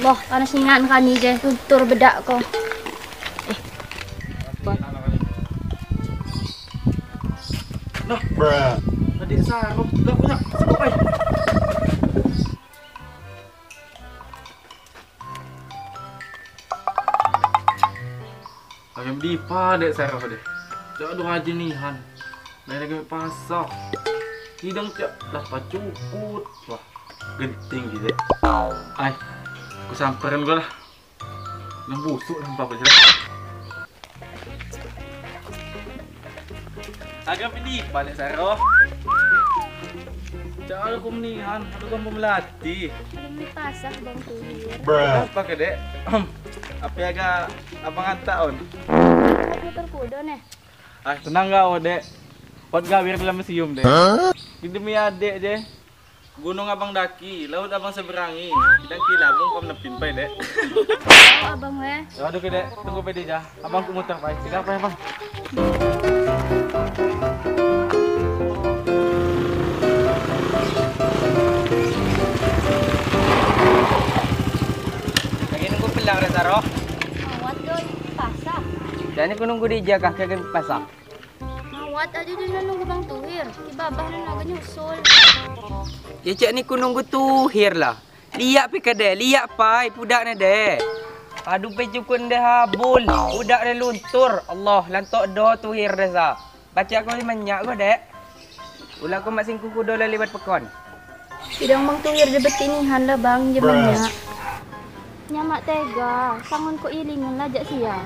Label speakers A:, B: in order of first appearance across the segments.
A: Boh, panas ningan kan ni je, tutur bedak ko.
B: Nah, tadi sarap gak punya. Stop ai. Agak dipa dek sarap deh. Cak aduh rajin nihan. Lain lagi pasak. Hidang cak lah pacukut. Wah, genting gitu. Ai. Aku samperin gua lah. Yang busuk nampak aja lah. Agak pilih balik saroh. Jangan aku menihan, aku kamu melatih.
A: Belum dipasak bang Tuhir.
B: Apa ke dek? Apa agak abang hantar on?
A: Motor kuda nih.
B: Ah tenang kau dek. Pot gawir dalam museum dek. Demi adek je. Gunung abang daki, laut abang seberangi. Kidang kilabung kau menepin pai dek.
A: Oh, abang weh.
B: Aduh ke dek, tunggu pede jah. Abang ku muter pai. Tidak apa abang.
C: Lagi nunggu pelang dah Saroh.
A: Awat doi pasak.
C: Dan aku nunggu dia kah ke pasak.
A: Awat aja dia nunggu bang Tuhir. Ki babah nunggu nyusul.
C: Ya cak ni ku nunggu Tuhir lah. Liak pi kade, liak pai budak ni deh. Padu pi cukun deh habul, budak deh luntur. Allah lantok do Tuhir deh sa. Baca aku banyak ko dek. Ulah ko mak singku kudo lah libat pekon.
A: Bidang bang Tuhir de betinihan lah bang je banyak. Nyamak tega, sangon ko ilingan lah jak sia.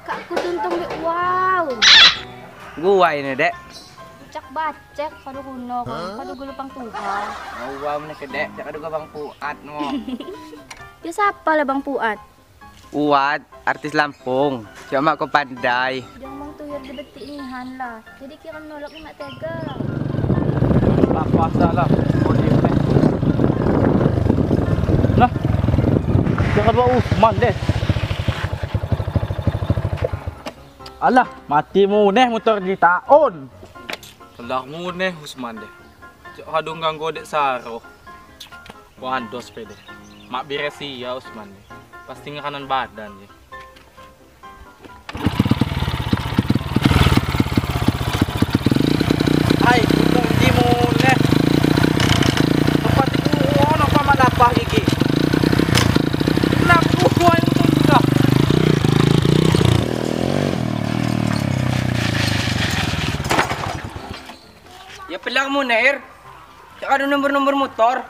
A: Kak ku tuntung be wow.
C: Gua ini dek.
A: Cak bacek kado kuno, kado gulupang Tuhan.
C: Wow mana kedek, cak kado bang Puat mo.
A: Ya siapa lah bang Puat?
C: Uat, artis Lampung. Cuma kau pandai.
A: Jangan bang Tuhir debetik nihan lah. Jadi kira nolak ni mak tega.
B: Tak puasa lah. Nah, jangan buat Usman deh. Alah, mati muneh motor di taon. Alah muneh Usman deh. Cak hadung ganggu dek saroh. Wandos pede. Mak biresi ya Usman deh. Pasti ngekanan badan je. Hai, untung di muneh. Tempat iku ono apa mak lapah gigi. Kenapa gua untung juga?
C: Ya pelang muneh. Cak ada nomor-nomor motor.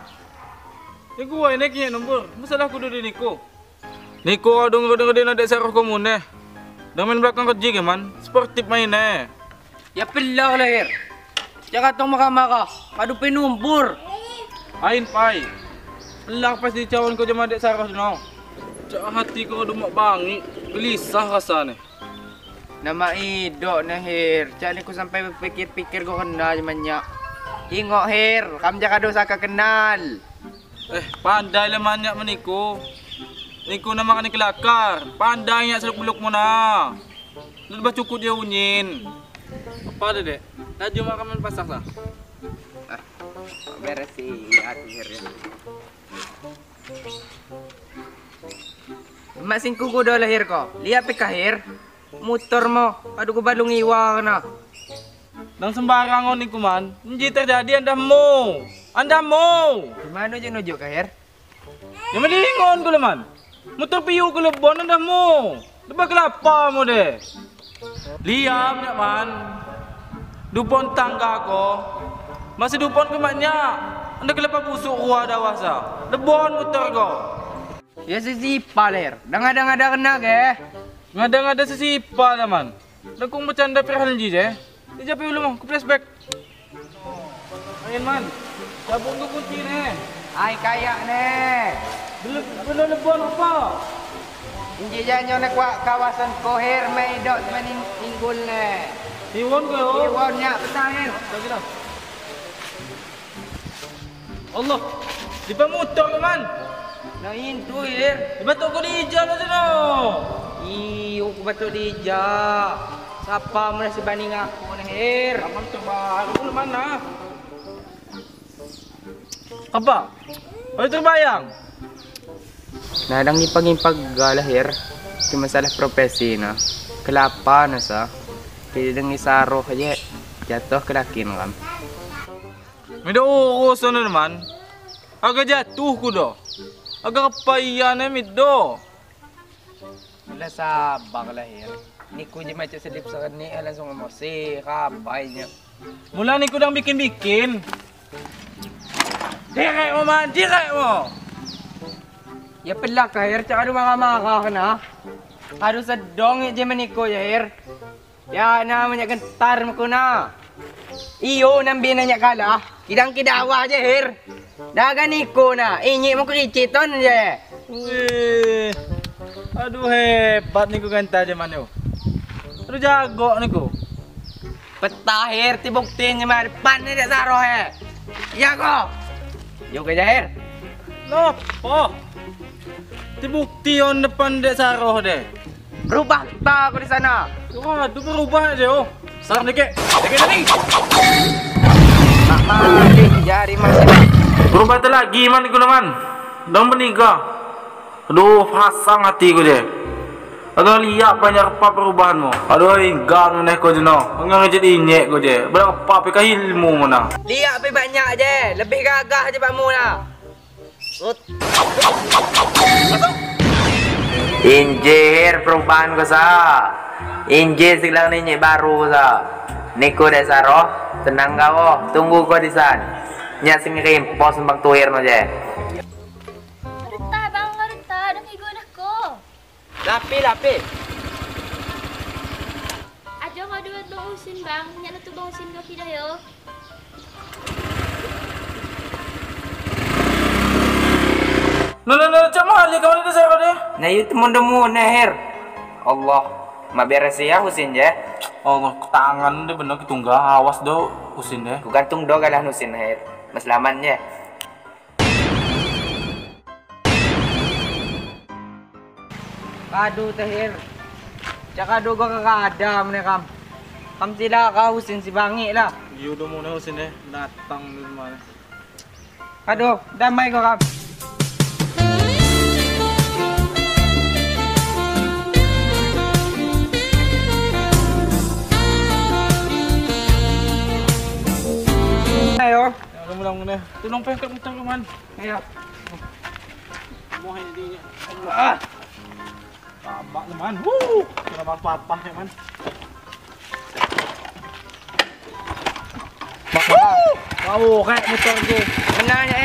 B: Ya gua ini kini nomor. Masalah kudu di Niko. Niko adung ngede-ngede nadek saroh ko muneh. Dah main belakang kerja ke man? Sportif mainnya.
C: Ya pelang lahir. Jangan tong marah-marah. Padu penumbur.
B: Ain pai. Pelang pasti cawan ko jama dek saroh no. Cak hati ko adu mak bangi. Gelisah rasane.
C: Nama idok nahir. Cak ni ku sampai berpikir-pikir ko kena jamannya. Ingok hir, kam jak adu saka kenal.
B: Pandai lah banyak meniko. Niko nama kena kelakar. Pandai nya seluk beluk mona. Lebih cukup dia unyin. Apa ada dek? Laju makan main pasak lah.
C: Beres sih akhirnya. Mak singku kuda lahir ko. Lihat pe kahir. Motor mo. Aduh ku balung iwa kena.
B: Nang sembarang on niku man. Nji terjadi anda mo. Anda mo.
C: Gimana je nujuk kahir?
B: Ya melingon ku man. Motor piu ku lebon anda mo. Lebah kelapa mo deh. Liam ya man. Dupon tangga ko. Masih dupon ke maknya. Anda kelapa busuk ruah dawasa. Lebon motor ko.
C: Ya sesipa ler. Dang ada kena ke?
B: Ngada-ngada sesipa lah man. Dah kung bercanda perhal ji je. Dia japi dulu mo, ku flashback. Ayo man, cabut ke kunci ni.
C: Ai kayak ni.
B: Belum lebon apa?
C: Inji janyo nak kawasan Kohir mai dok teman inggul ni.
B: Iwon ke?
C: Iwon nya petang.
B: Allah, di pemutar ke man?
C: Nah itu ir.
B: Di batuk kau dijak lah tu.
C: Iyo, aku batuk dijak. Siapa mana sebanding aku ni ir?
B: Aman terbaru lu mana? Apa? Ada terbayang?
C: Nah, dang ni pangipag lahir ke masalah profesi na. Kelapa na sa. Kaya dang isaro aja jatuh ke lakin kam.
B: Mida urusan na naman. Agak jatuh ku do. Agak kepaya na mido.
C: Wala sabar lahir. Ni ku je macam selip sa ni langsung emosi kabainya.
B: Mula ni ku dang bikin-bikin. Direk mo man, direk mo.
C: Ya pelak kahir, cak aduh marah-marah kena. Aduh sedong je meniko ya her. Ya namanya gentar muku na. Iyo nambi nanya kalah, kidang kidawa je her. Dagan niko na, ini mu kericiton je.
B: Wih. Aduh hebat niku ganta je man yo. Aduh jago niku.
C: Petahir ti buktinya mah depan ni dak saroh he. Ya ko. Yo ke jahir.
B: Nopo? Ti bukti on depan dek saroh deh.
C: Berubah tak aku di sana.
B: Waduh berubah aja oh. Salam dek. Dek tadi.
C: Mak mati jari masih.
B: Berubah lagi man iku man. Dong menikah. Aduh pasang hati ku je. Aduh lihat banyak apa perubahanmu. Aduh hingga neh ko jeno. Ngang jadi inyek ko je. Berapa pe ilmu mana.
C: Lihat pe banyak je. Lebih gagah je pakmu nah. Injir perubahan ko sa. Injir segelang ni baru sa. Niko dah saroh, tenang kau, tunggu kau di sana. Nyak sing rempos bang tuir no je.
A: Reta bang, reta, dong igo dah ko.
C: Lapi lapi.
A: Ajo ngadu bang usin bang, nyak tu bang usin kau kidah yo.
B: No no no, cak mahal kau ni dah deh.
C: Nah itu mundumu neher. Allah, mak beres ya husin je.
B: Allah, tangan dia benar ketungga, awas do husin deh.
C: Ku gantung do kalah husin neher. Maselamannya. Aduh tehir. Cak aduh gua kagak ada mene kam. Kam sila kau husin si bangi lah.
B: Iyo do mune husin deh, datang di mana.
C: Aduh, damai kau kam. Ayo.
B: Mulang muna. Tulong pa yung kamutan ko man.
C: Ayo.
B: Muhay na din niya. Ah! Tama naman. Woo! Tama papa niya man. Woo! Wow, kayak motor ko.
C: Mana niya